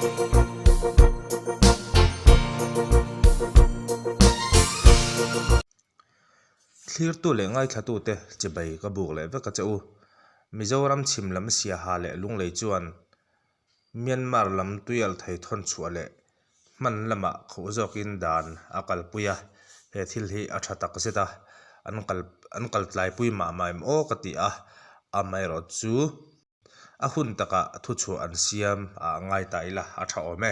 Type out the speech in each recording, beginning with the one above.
Thlirtu leh ngaithlatute chibai ka buk leh vek a che u. Mizoram chhim lam Siaha leh Lunglei chuan Myanmar lam tuialthei thawn chhuah leh hman lamah khuh zawkin dan a kalpui a, he thil hi a tha tak zet a, an kal an kal tlaipui mah mah em aw ka ti a, amaherawh chu a hun takah thuchhuah an siam a ngai ta ila a tha awm e.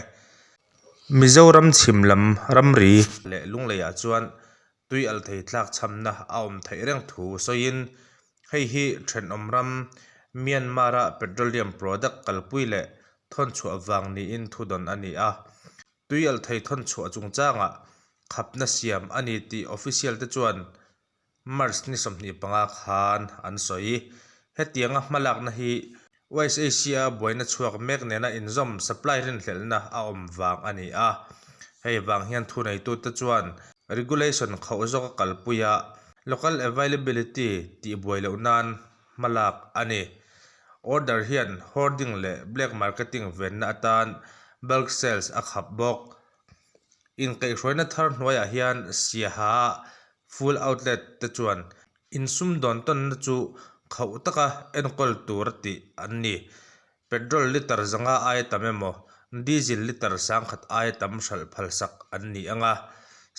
Mizoram chhim lam ramri leh Lungleiah chuan tui althei tlak chhamna a awm theih reng thu sawiin hei hi thenawm ram Myanmar-a petroleum product kalpui leh thawnchhuah vang niin thudawn a ni a. Tui althei thawnchhuah chungchangah khapna siam a ni tih official te chuan March ni 25 khan an sawi. Hetianga hmalakna hi West Asia-a buaina chhuak mek nena inzawm supply rinhlelhna a awm vang a ni a. Hei vang hian thuneitute chuan regulation khauh zawka kalpuia local availability tihbuai loh nan hmalak a ni. Order hian hoarding leh black marketing venna atan bulk sales a khap bawk. Inkaihhruaina thar hnuaiah hian Siaha fuel outlet te chuan Insumdawn tawnna chu khauh taka enkawl tur a tih an ni. Petrol litre zanga aia tam emaw, diesel litre sangkhat aia tam hralh phalsak an ni ang a,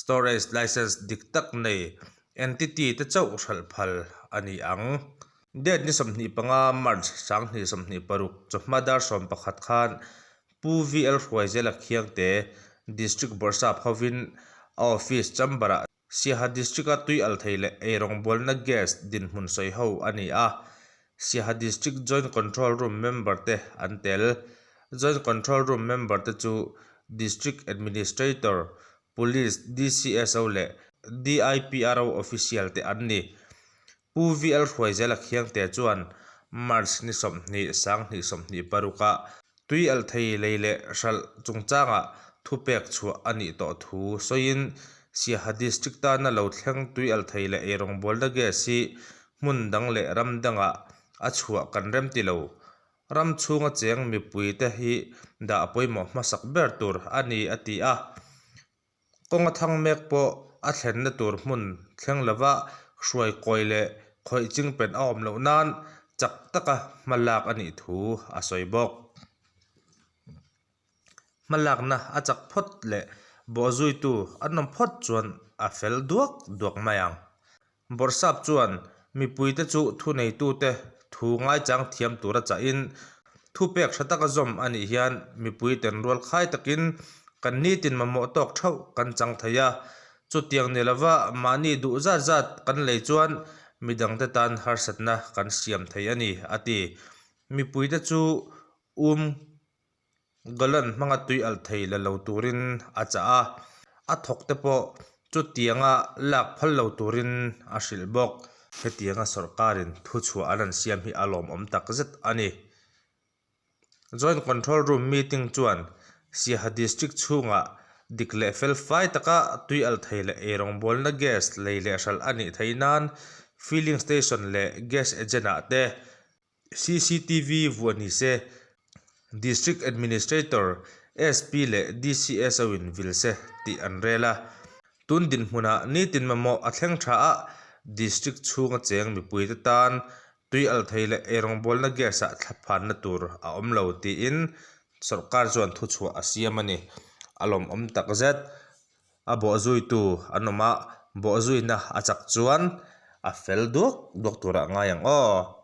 storage licence dik tak nei entity te chauh hralh phal a ni ang. Date ni 25 March 2026 chawhma dar 11 khan Pu VL Hruaizela Khiangte District Bawrhsap hovin a office chamber-ah Siaha District-a tui al thei leh ei rawngbawlna gas dinhmun sawi ho a ni a, Siaha District Joint Control Room member te an tel. Joint Control Room member te chu District Administrator, Police, DCSO leh DIPRO official te an ni. Pu VL Hruaizela Khiangte chuan March ni 20, 2026 ah tui alh thei lei leh hralh chungchangah thupek chhuah a nih tawh thu sawiin Siaha District tana lo thleng tui alh thei leh eirawngbawlna gas hi hmun dang leh ram dangah a chhuah kan rem ti lo. Ram chhunga cheng mipuite hi dah pawimawh hmasak ber tur a ni a ti a. Kawnga thang mek pawh a thlenna tur hmun thleng lova hruai kawi leh khawih chingpen a awm loh nan chak taka hma lak a nih thu a sawi bawk. Hma lakna a chak phawt leh bawhzuitu an awm phawt chuan a fel duak duak mai ang. Bawrhsap chuan mipuite chu thuneitute thu ngaichang thiam tura chahin thupek tha taka zawm a nih hian mipuiten rual khai takin kan nitin mamawh tawk theuh kan chang thei a. Chutiang ni lova mahni duh zat zat kan lei chuan midangte tan harsatna kan siam thei a ni, a ti. Mipuite chu um Gallon hmanga tui alh thei la lo turin a chah a, a thawk te pawh chutianga lak phal lo turin a hrilh bawk. Hetianga sawrkarin thuchhuah an rawn siam hi a lawmawm tak zet a ni. Joint Control Room meeting chuan Siaha District chhungah dik leh fel fai taka tui alh thei leh eirawngbawlna gas lei leh hralh a nih theih nan filling station leh gas agent ah te Cctv vuah ni se, District Administrator, SP leh DCSO in vil se tih an rel a. Tun dinhmunah nitin mamawh a thleng tha a, District chhunga cheng mipuite tan tui al thei leh eirawngbawlna gas ah thlaphanna tur a awm lo tiin sawrkar chuan thuchhuah a siam a ni. A lawmawm takzet. A bawhzuitu an awm a, bawhzuina a chak chuan a fel duak duak turah ngai ang aw.